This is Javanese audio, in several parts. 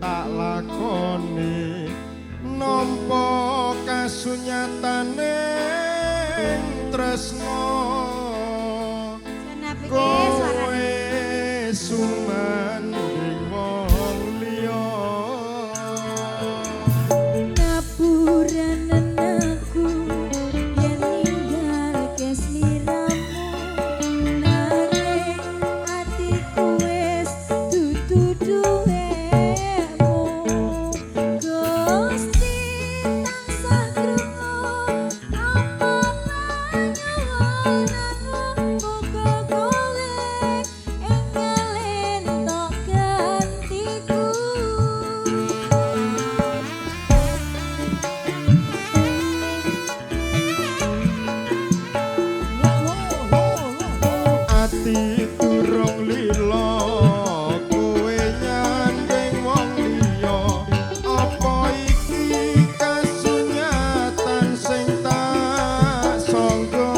tak lakoni nampa kasunyatane tresno kowe sumanding wong liya ngapuranen aku yen ninggalke sliramu nanging atiku wis dudu duwemu Gusti tansah krungu apa panyuwunanmu muga kowe enggal entuk gantiku. Ati durung lila kowe nyanding wong liya apa iki kasunyatan sing tak sangga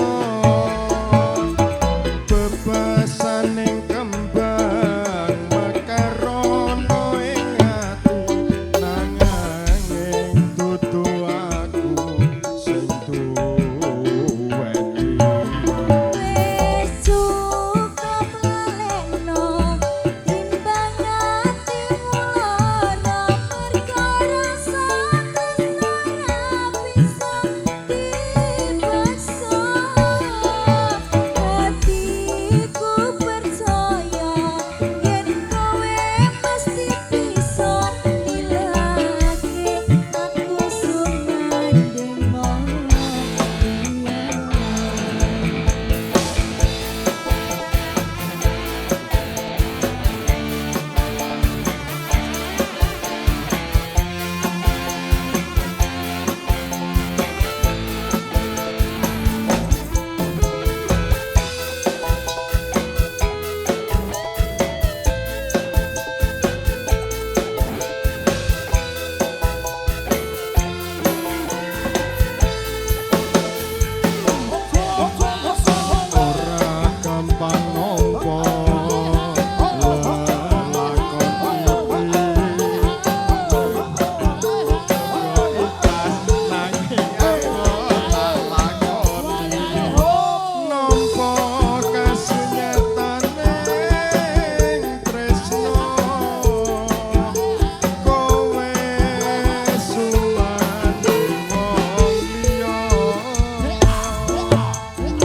bebasaning kembang mekarono ing ati nanging dudu aku sing duweni. Wis cukup lalekno timbang atimu lara mergo rasa tresno ra bisa dipaksa atiku percaya yen kowe pasti bisa nilake aku sumandhing wong liya. Ora gampang nampa lelakon iki ikhlas nanging aku tak lakoni nampa kasunyatane tresno kowe sumandhing wong liya.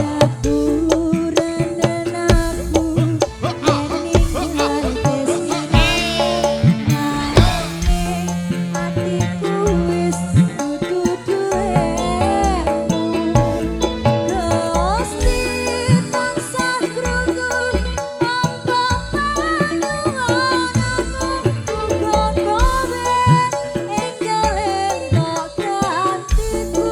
Ngapuranen aku yen ninggalke sliramu nanging atiku wis dudu duwemu Gusti tansah krungu apa panyuwunanmu muga kowe enggal entuk gantiku.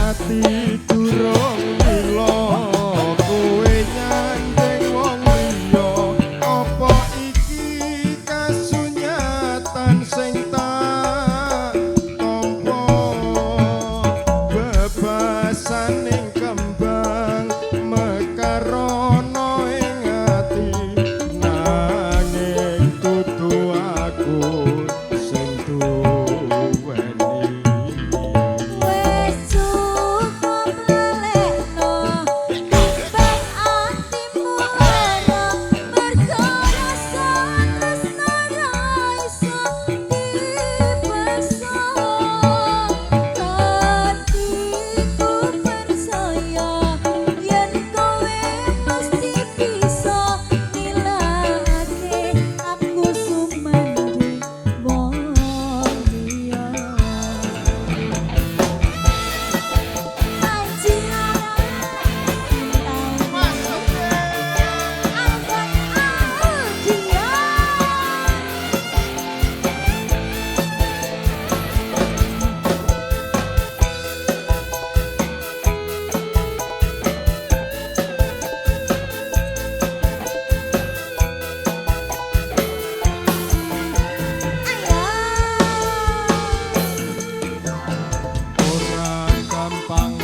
Ati durung lila kowe nyanding wong liya apa iki kasunyatan sing tak tampa bebasaning kembang mekarono ing ati nanging dudu aku sing duweni. Wis cukup lalekno timbang atimu lara mergo rasa tresno ra iso dipaksa atiku percaya yen kowe pasti bisa nilake aku sumandhing wong liya. Ora gampang.